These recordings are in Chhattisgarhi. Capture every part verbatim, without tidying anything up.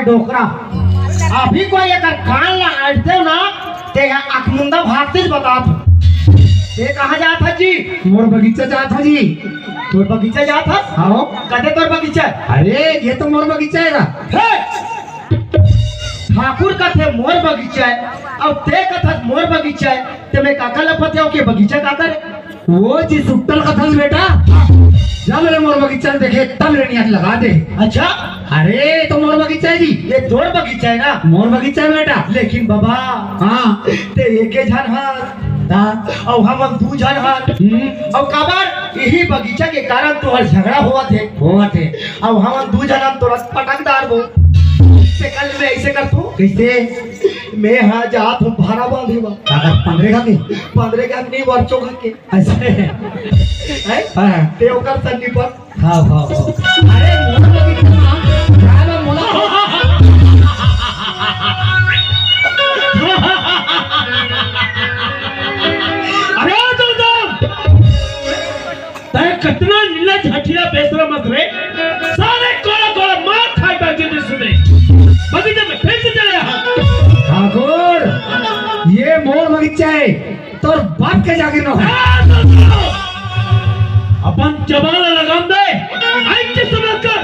डोकरा, अभी कोई एकर कान ला अटते ना, ते हा अखमुंदा भागते ही बतात हो। ते कहाँ जात हस जी? मोर बगीचा जात हँव जी। तोर बगीचा जात हस? हाँ। कते तोर बगीचा हे? अरे, ये तो मोर बगीचा हे ना। हे! ठाकुर कथे मोर बगीचा हे, अउ ते कथस मोर बगीचा हे, ते मैं काकर ला पतियाव के बगीचा काकर हे? वो जी सुट्टल कथस बेटा, जब ले मोर बगीचा ल देखे, तब ले नियत लगा दे। अच्छा? अरे, तो मोर बगीचा हे जी। ये तोर बगीचा हे ना? मोर बगीचा हे बेटा। लेकिन बाबा, हाँ। ते एके झन हस। हाँ। अउ हमन दू झन हन। हम्म। अउ काबर? इही बगीचा के कारण तोहर झगड़ा होवत हे। होवत हे। अउ हमन दू झन हन तोला पटक डारबो। ते कल मैं अइसे करथों। कइसे? मैं हा जात हँव भारा बांधे बर। काकर पंद्रह का के? पंद्रह का नहीं, वर्चो का के। अच्छा। हैं? हाँ। ते ओकर संग निपट। हाँ, हाँ, हाँ। अरे, मोर बगीचा में, जाए बर मोला। अरे, दुर्दम! तैं कतना नीला झठिया बेसरा मत रे। साले कोड़ा कोड़ा मार खाए बाकी नहीं सुने। बगीचा में फिर से चले यहाँ। ठाकुर, ये मोर बगीचा हे। तोर बाप के जागीर नोहे। आ, तो सुनो। अपन जबान ला लगाम दे। आई के समझ कर।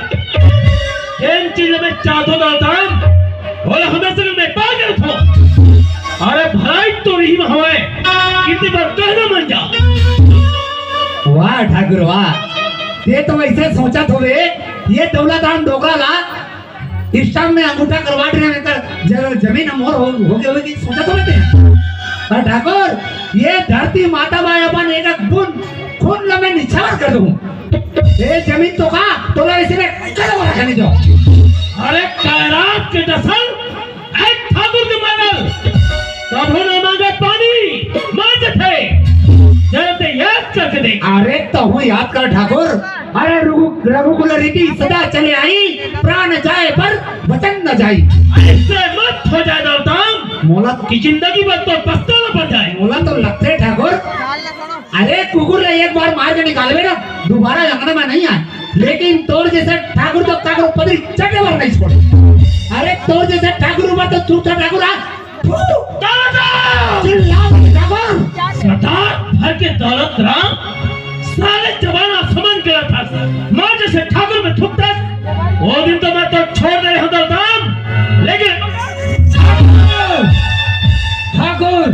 जेन चीज में चाहथों दौलतान, ओला हमेशा के मैं पा के रखो। अरे भलाई तो रही में हवाए। कितनी बार कहना मन जा। वाह ठाकुर वाह। ते तो वैसे सोचत होबे, ये दौलतान डोकरा ला स्टाम्प में अंगूठा करवा रहे हैं, एकर ज-, जमीन मोर हो, हो गए होगी, सोचा तो रहते हैं। पर ठाकुर, ये धरती माता बाय अपन एक एक बूंद खून ला मैं निछावर कर दूं। ये जमीन तो का, तोला इसी में कदम रखने दो। अरे कैरात के नस्ल, ऐ ठाकुर के मानल, कभू ना मांगे पानी, मांगे थे। जरा ते याद करके देख। अरे तहूँ याद कर ठाकुर, अरे रघु-, रघुकुल रीति सदा चले आई, प्राण जाए पर वचन न जाई। ऐसे मत हो जाए दौलतान, मोला कि जिंदगी भर तो पछताना पड़ जाए। मोला तो लगथे ठाकुर, अरे कुकुर ला एक बार मार के निकालबे ना, दोबारा अंगना में नहीं आए, लेकिन तोर जैसे ठाकुर तो काकरो पदरी चटे बर नहीं छोड़े। अरे तोर जैसे ठाकुर ऊपर तो चूठा ठाकुर आ, थू! दादा! चिल्ला मत, जाबर! सरदार भर के दौलत राम, साले जबान आसमान के रहा था। माँ जैसे ठाकुर में थूकता, वो दिन तो मैं तो छोड़ दे रहा था राम, लेकिन ठाकुर! ठाकुर!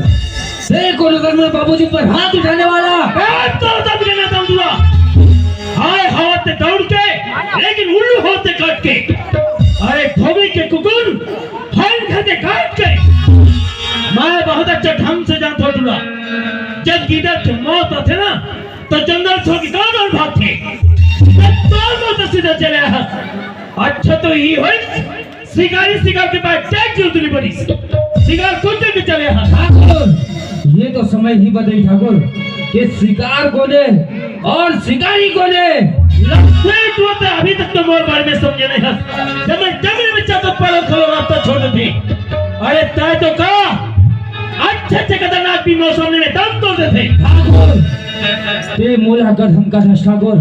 देखो नगर में बाबूजी पर हाथ उठाने वाला। ए, तो तब लेना दम दुआ। हाय हवा ते दौड़ के, लेकिन उल्लू होते कट के। अरे धोबी के कुकुर, हर घर के काट के। मैं बहुत अच्छा ढंग से जानता हूँ तुला। जब गिदड़ के मौत आथे ना, तो जंगल छोड़ के गांव गांव भागथे। जब तोर मौत सीधा चले आया। अच्छा तो ये होई, शिकारी शिकार के पास टैग जरूरत नहीं पड़ी। शिकार कुत्ते के चले आया। ठाकुर, ये तो समय ही बताई ठाकुर कि शिकार कोने और शिकारी कोने। लपेट होते अभी तक तो मोर बारे में समझे नहीं हस। जब मैं जमीन में चाहता पड़ल खलो रास्ता छोड़ देते। अरे तय तो का अच्छे अच्छे खतरनाक भी मौसम में दम तोड़ देते। ठाकुर, ते मोला गधम का धस ठाकुर,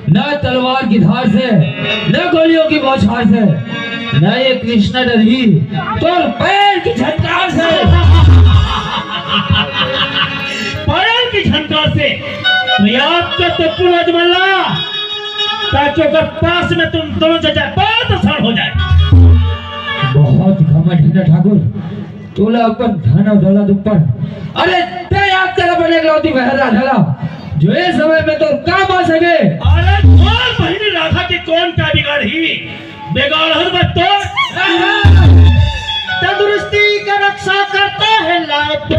न तलवार की धार से, न गोलियों की बौछार से, न ये कृष्णा डरही तोर पैर की झनकार से। पैर की झनकार से। तो याद कर तो पूरा जमाना, ताकि ओकर पास में तुम दोनों से जाए, बहुत आसान हो जाए। बहुत घमंड है ना ठाकुर, तोला अपन धन और दौलत ऊपर। अरे ते याद कर अपन एकलौती बहन राधा ला, जो ये समय में तो काम आ सके। अरे तोर बहिनी राधा के कौन का बिगाड़ ही? बिगाड़ हर बात तो तंदुरुस्ती का रक्षा करता है लाभ।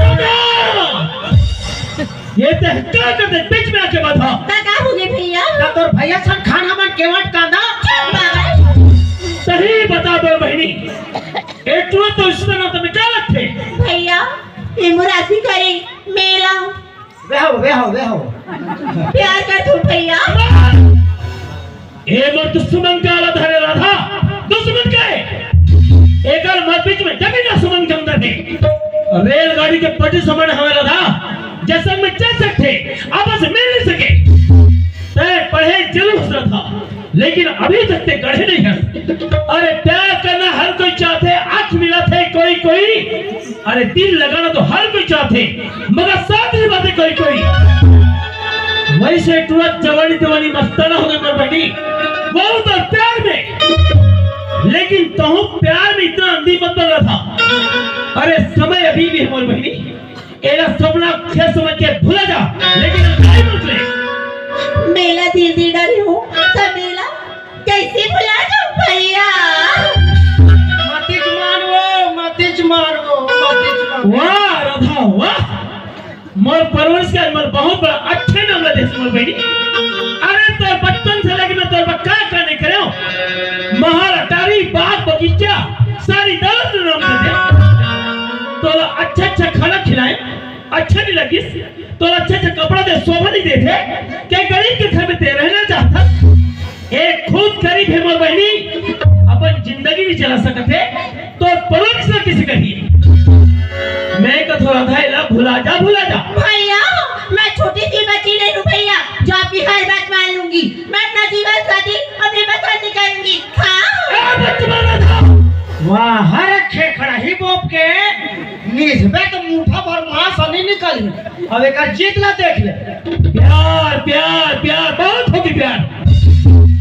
ये ते क्या कर दे बीच में आके बाधा। का का हो गए भैया? का तोर भैया सन खाना मन केवट कांदा? चुप बाबा। सही बता बोल बहिनी। एटुआ तो इस तरह तो निकालत थे। भैया, ये मुरासी करे मेला। वेहो, वेहो, वेहो। प्यार कर तू भैया। ए मोर दुश्मन का आला धरे राधा, दुश्मन के। एकर मोर बीच में जमीन आसमान के अंदर है। रेलगाड़ी के पटरी समान हवे राधा, जैसे में चल सकते, आपस में मिल नहीं सके। तय पढ़े जरूर हंस रहा था, लेकिन अभी तक ते गढ़े नहीं है। अरे प्यार करना हर कोई अरे, दिल लगाना तो हर कोई चाहथे, मगर साथ निभाथे कोई कोई। वइसे टूरा जवानी जवानी मस्ताना हो गे मोर बहिनी, वो तो प्यार में, लेकिन तहूँ प्यार में इतना अंधी मत बन रहा था। अरे, समय अभी भी है मोर बहिनी, एला सपना खेल समझ के भुला जा, लेकिन नहीं मत ले। मेला दिल दे डारे हो, त मेला कैसे भुला जाऊं भैया? मतिच मारवो, मतिच मारवो, मतिच मारवो। वाह राधा वाह, मोर परवरिश के मोर बहुत बड़ा अच्छे नाम ला देस मोर बहिनी। अरे, तोर बचपन से लेके मैं तोर बर का का नहीं करे हूँ। महल अटारी, बाग बगीचा, सारी दौलत ला नाम दे दे। तोला अच्छा अच्छा खाना खिलाए, अच्छा नहीं लगिस, तोला अच्छा अच्छा कपड़ा दे, शोभा नहीं देथे, क्या गरीब के घर में ते रहना चाहता? एक खुद गरीब है मोर बहिनी, अपन जिंदगी नहीं चला सकत है, तो परवरिश ला किसे कही? मैं कथों राधा, एला भुला जा, भुला जा। भैया, मैं छोटी सी बच्ची नहीं हूँ भैया, जो आपकी हर बात मान लूंगी। मैं अपना जीवन साथी अपनी पसंद से करूंगी। हाँ। ए, बच्ची मारा था। वाह, हर खेखड़ा ही बोप के निसबे तो मुठा भर मांस नहीं निकली। अब एक जीत ला देख ले। प्यार, प्यार, प्यार, बहुत होगी प्यार।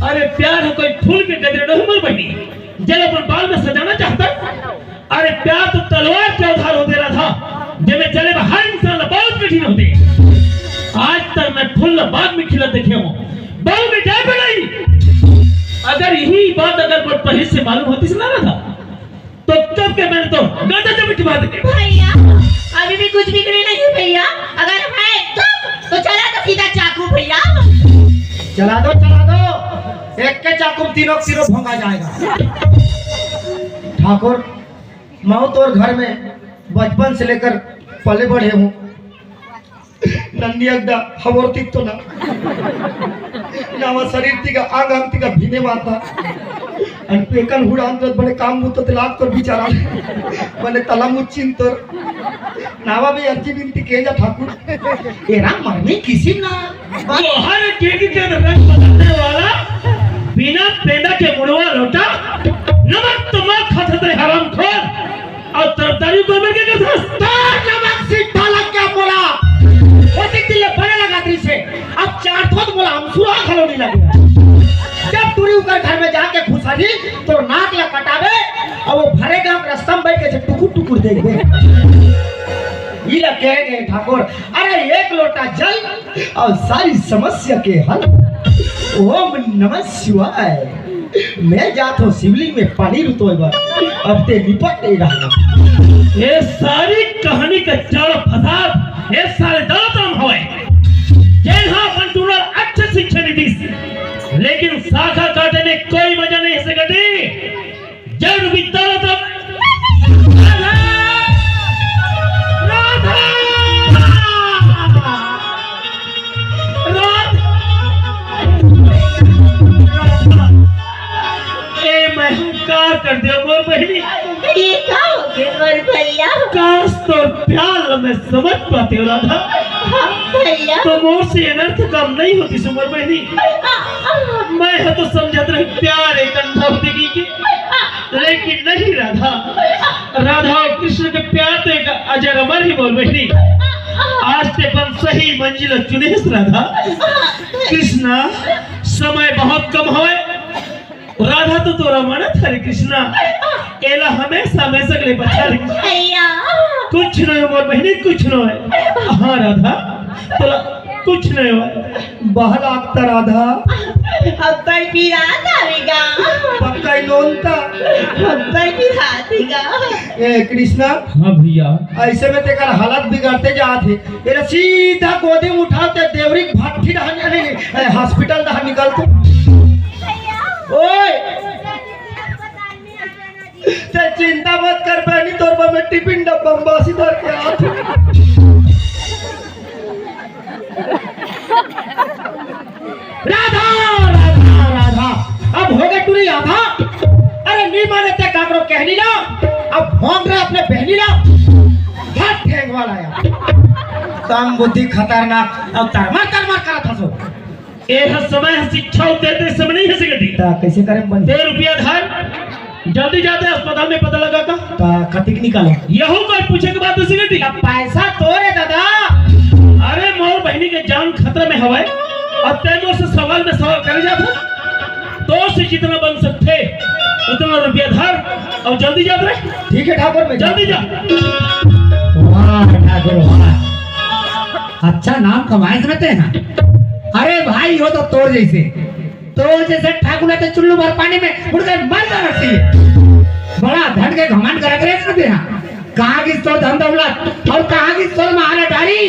अरे, प्यार है कोई फूल के गजरे नहीं मोर बहिनी, जेला अपन बाल में सजाना चाहता। अरे, प्यार तो तलवार के आधार होते राधा, जेमे चले बर हर इंसान ला बहुत कठिन होते। आज तक मैं फूल ला बाग में खिला देखे हूँ, बाग में जाए भी नहीं। अगर यही बात अगर मोर पहिली से मालूम होती ना राधा, तो कब के मैंने तो गर्दन से मिटवा देते। भैया, अभी भी कुछ बिगड़ी नहीं हूँ भैया। अगर है तो, तो चला तो सीधा चाकू भैया। चला दो, चला दो, एक के चाकू में तीनों के तीनों भोंगा जाएगा। ठाकुर, मैं तोर घर में बचपन से लेकर पले बढ़े हूँ। नन्नी अड्डा हवोर तिक तो ना। नावा शरीर तिका, आंग आंग तिका भीने माता। अन पेकन हुड़ान तो बड़े काम मुत ते लाग कर बिचारा। बने तला मुच्चिन तोर। नावा भी अर्जी बिनती के जा ठाकुर। एरा मरने किसी ना। तोहर केकी के रंग बदलने वाला, बिना पेंदा के मुड़वा लोटा, नमक तमाक खात हस रे हरामखोर। अउ तरफदारी ऊपर मिल के करथस। तार नमक सीधा लग गया मोला। ओतिक दिन ले बने लगा दृश्य। अब चार ठो तो मोला हमसुआ घलो नहीं लगे। जब टूरी ओकर घर में जाके घुसरही, तोर नाक ला कटाबे, अब वो भरे गांव के रास्ता में बैठ के टुकुर टुकुर देखबे। ई ला कहे गए ठाकुर, अरे एक लोटा जल अउ सारी समस्या के हल। ओम नमः शिवाय। मैं जात हूँ शिवलिंग में पानी रुतोय बर, अब ते निपट नहीं रहना। ये सारी कहानी का जड़ फसाद ये सारे दौलत राम हवय, जेन हा अपन टूरा ल अच्छा शिक्षा नहीं दीस, लेकिन शाखा काटे में कोई मजा नहीं है सकती। जड़ विद्या तो राधा, राधा, राधा। ए, मैं हंकार कर दे मोर बहिनी। ये का हो गए मोर भैया? काश तोर प्यार ल मैं समझ पाते हो राधा। हाँ भैया। तो मोर से अनर्थ काम नहीं होती सु मोर बहिनी। आ, आ। मैं ह तो समझत रही प्यार एक अंधा होते की के। लेकिन नहीं राधा, राधा और कृष्ण के प्यार तो एक अजर अमर ही मोर बहिनी। आज ते अपन सही मंजिल चुने हस राधा। कृष्णा, समय बहुत कम हवय। राधा तो तोरा मानत हरे कृष्णा, एला हमेशा हमेशा के लिए बचा रही। भैया। कुछ नहीं मोर बहिनी, कुछ नहीं। हाँ राधा, तोला कुछ नहीं हुआ। बहला अख्तर आधा। अब कई पी रात आवेगा। पक्का ही नोनता। अब कई पी रात आवेगा। ए कृष्णा। हाँ भैया। ऐसे में तेकर हालत बिगड़ते जात हे। एला सीधा गोदी में उठाओ ते देवरी भट्ठी डहन, नहीं, नहीं, ए, हॉस्पिटल डहन निकल तू। ओए। ते चिंता मत कर बहनी, तोर बर मैं टिफिन डब्बा में बासी धर के आत हूँ। राधा, राधा, राधा, अब हो गए टूरी आधा। अरे नी माने ते काकरो कहनी ला, अब भोंग रहे अपने बहनी ला। हट ठेंगवा लाया। कम बुद्धि खतरनाक, अब तरमर तरमर करत हसो। ए ह समय ह शिक्षा अउ तेरे समय नहीं है सिगटी। ता कैसे करें बन? दे रुपया धर, जल्दी जाते अस्पताल में पता लगा का? त कतिक निकाले? यहू कोई पूछे के बात दूसरी गलती। त पैसा तोरे दादा। अरे मोर बहिनी के जान खतरा में हवय, अब तैं मोर से सवाल में सवाल करे जात हस। तो से जितना बन सकथे उतना रुपया धर और जल्दी जात रहे। ठीक है ठाकुर, मैं जल्दी जा। वाह ठाकुर वाह, अच्छा नाम कमाए समझते हैं। अरे भाई, यो तो तोर जैसे, तोर जैसे ठाकुर रहते चुल्लू भर पानी में बुड़ के मर जाना चाहिए। बड़ा धन के घमंड करत रहे सब यहाँ। कहाँ की तोर धन दौलत और कहाँ की तोर महाराटारी?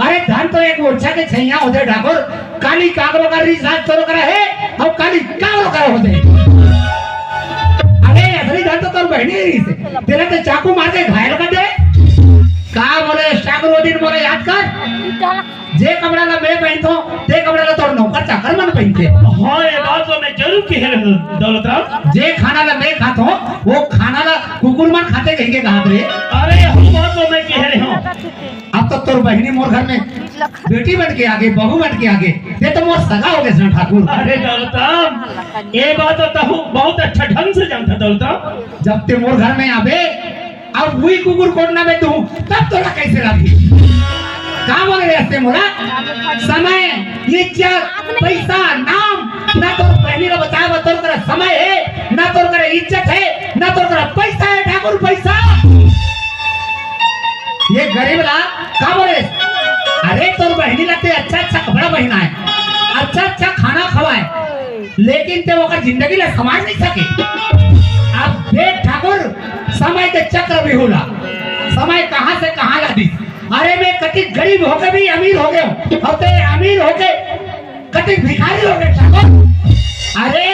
अरे धन तो एक मोर्चा के छैया होते ठाकुर, काली काकरो का रिसार्च तोर करा है और काली काकरो का होते। अरे असली धन तो तोर बहिनी रही से, तेरा तो चाकू मार के घायल कर दे। का बोले ठाकुर, वो दिन बोले याद कर, जे कपड़ा ला मैं पहनथों, ते कपड़ा ला तोर नौकर चाकर मन पहनथे। हाँ, ये बात तो मैं जरूर कह रहा हूँ दौलतराम। जे खाना ला मैं खाथों, वो खाना ला कुकुर मन खाथे कहिके कहात रहे। अरे, हम बात तो मैं कह रहे हूँ। अब तो तोर बहिनी मोर घर में बेटी बन के आगे, बहू बन के आगे, ते तो मोर सगा हो गए ठाकुर। अरे दौलतराम, ये बात तो तहूँ बहुत अच्छा ढंग से जानता दौलतराम। जब ते मोर घर में आबे, अब वही कुकुर कोड़ना में तू, तब तोला कैसे लागी? का बोले रहते मोला? समय, इज्जत, पैसा, नाम, ना तोर बहिनी ला बचाए बर तोर करा समय है, ना तोर करा इज्जत है, ना तोर करा पैसा है ठाकुर, पैसा। ये गरीब ला का बोले? अरे तोर बहिनी ला ते अच्छा अच्छा कपड़ा पहनाए, अच्छा अच्छा खाना खवाए, लेकिन ते ओकर जिंदगी ला संवार नहीं सके। अब देख ठाकुर, समय के चक्रव्यूह ला, समय कहाँ से कहाँ ला दी। अरे मैं कति गरीब होके भी अमीर हो गया हूँ, और ते अमीर होके कति भिखारी हो गए ठाकुर। अरे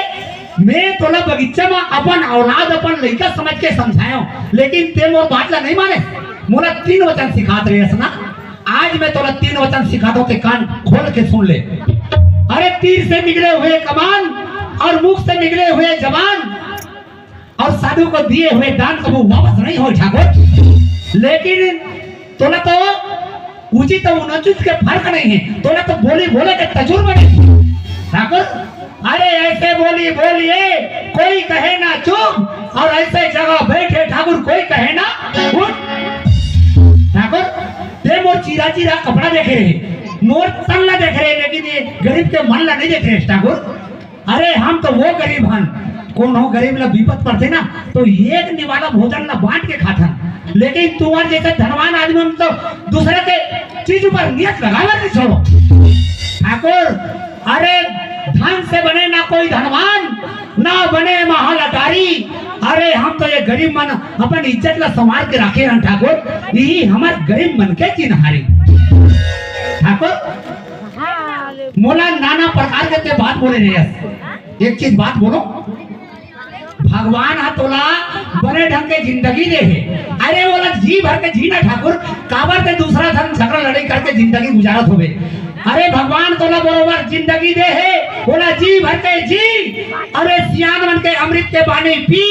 मैं तोला बगीचा में अपन औलाद, अपन लइका समझ के समझाया हूँ, लेकिन ते मोर बात ला नहीं माने। मोला तीन वचन सिखात रहे हस ना, आज मैं तोला तीन वचन सिखाता हूँ, ते कान खोल के सुन ले। अरे तीर से निकले हुए कमान और मुख से निकले हुए जबान और साधु को दिए हुए दान कबू वापस नहीं हो ठाकुर। लेकिन तोला तो उचित और अनुचित के फर्क नहीं है, तोला तो बोली बोले के तजुर्बा नहीं ठाकुर। अरे ऐसे बोली बोलिए, कोई कहे ना चुप, और ऐसे जगह बैठे ठाकुर कोई कहे ना उठ। ठाकुर, ते मोर चीरा चीरा कपड़ा देखे रहे, मोर तन ला देखे रहे, लेकिन ये गरीब के मन ला नहीं देखे रहे ठाकुर। अरे हम तो वो गरीब हन, कोनो गरीब ला विपत पड़थे ना तो एक निवाला भोजन ला बांट के खाथन, लेकिन तुम्हार जैसे धनवान आदमी हम तो दूसरे के चीज ऊपर नियत लगावे नहीं छोड़ो ठाकुर। अरे धन से बने ना कोई धनवान, ना बने महालटारी। अरे हम तो ये गरीब मन अपन इज्जत ला संभाल के रखे हन ठाकुर, यही हमर गरीब मन के चिन्हारी ठाकुर। मोला नाना प्रकार के ते बात बोले रहे हस। एक चीज बात बोलो, भगवान हा तोला बने ढंग के जिंदगी दे हे। अरे ओला जी भर के जीना ठाकुर, काबर ते दूसरा धन झगड़ा लड़ाई करके जिंदगी गुजारत होबे। अरे भगवान तोला बरोबर जिंदगी दे हे, ओला जी भर के जी। अरे सियान मन के अमृत के पानी पी,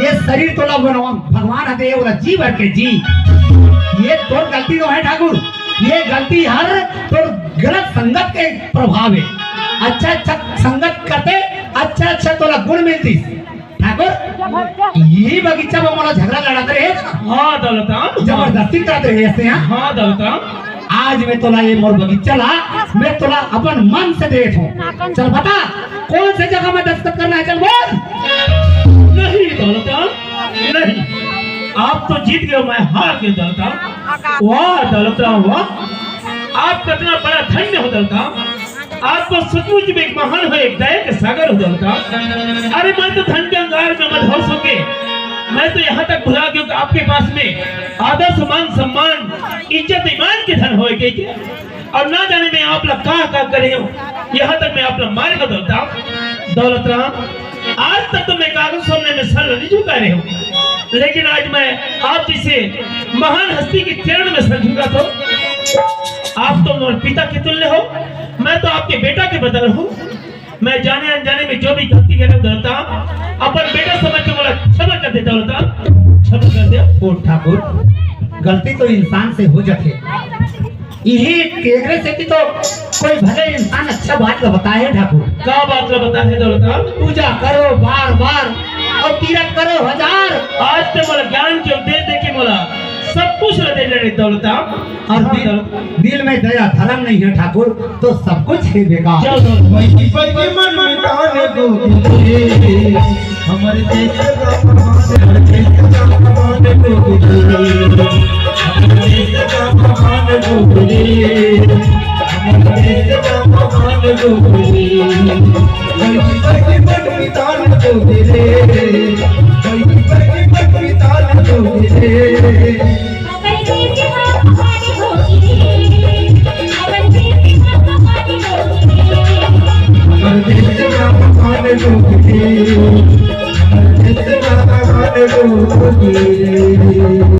ये शरीर तोला बनवा भगवान हा दे, ओला जी भर के जी। ये तोर गलती नोहे ठाकुर, ये गलती हर तोर गलत संगत के प्रभाव है। अच्छा अच्छा संगत करते अच्छा अच्छा तोला गुण मिलती ठाकुर। ये बगीचा में मोला झगड़ा लड़ाते रहे, हाँ दौलतराम, जबरदस्ती करते रहे ऐसे, हाँ। हाँ दौलतराम। आज मैं तोला ये मोर बगीचा ला, मैं तोला अपन मन से देत हूँ। चल बता, कौन से जगह में दस्तखत करना है, चल बोल। नहीं दौलतराम, नहीं, आप तो जीत गए, मैं हार गया दौलतराम। वाह दौलतराम वाह, आप कितना बड़ा धन्य हो दौलतराम। आप तो सचमुच में एक महान हो, एक दया के सागर हो दौलतराम। अरे मैं तो धन के अंगार में मदहोश होके मैं तो यहाँ तक भुला गया कि आपके पास में आदर सम्मान सम्मान इज्जत ईमान के धन होए के, के और ना जाने मैं आप ला का का करे हूँ, यहाँ तक मैं आप ला मारे का दौलतराम। दौलतराम, आज तक तो मैं कागज सामने में सर नहीं झुका रहे हूँ, लेकिन आज मैं आप जैसे महान हस्ती के चरण में सर झुका तो आप तो मोर पिता के तुल्य हो, मैं तो आपके बेटा के बदल हूँ। मैं जाने अनजाने में जो भी गलती करे दौलतराम, अपन बेटा समझ के मोला क्षमा कर दे दौलतराम, क्षमा कर दे। ओ ठाकुर, गलती तो इंसान से हो जाथे। यही केकरे से कि तो कोई भले इंसान अच्छा बात ला बताए ठाकुर। का बात ला बताए दौलतराम? पूजा करो बार बार, अउ तीरथ करो हजार। आज ते मोला ज्ञान के उपदेश दे के मोला सब कुछ ल दे डरे दौलता। अउ दिल, दिल में दया धर्म नहीं है ठाकुर, तो सब कुछ है बेकार। चल, चल। वही वही मन मिटाने को दे, हमर देश का भगवान, हमर देश का भगवान को दे, हमर देश का भगवान को दे, हमर देश का भगवान को दे। वही वही मन मिटाने को दे, वही वही मन मिटाने को दे।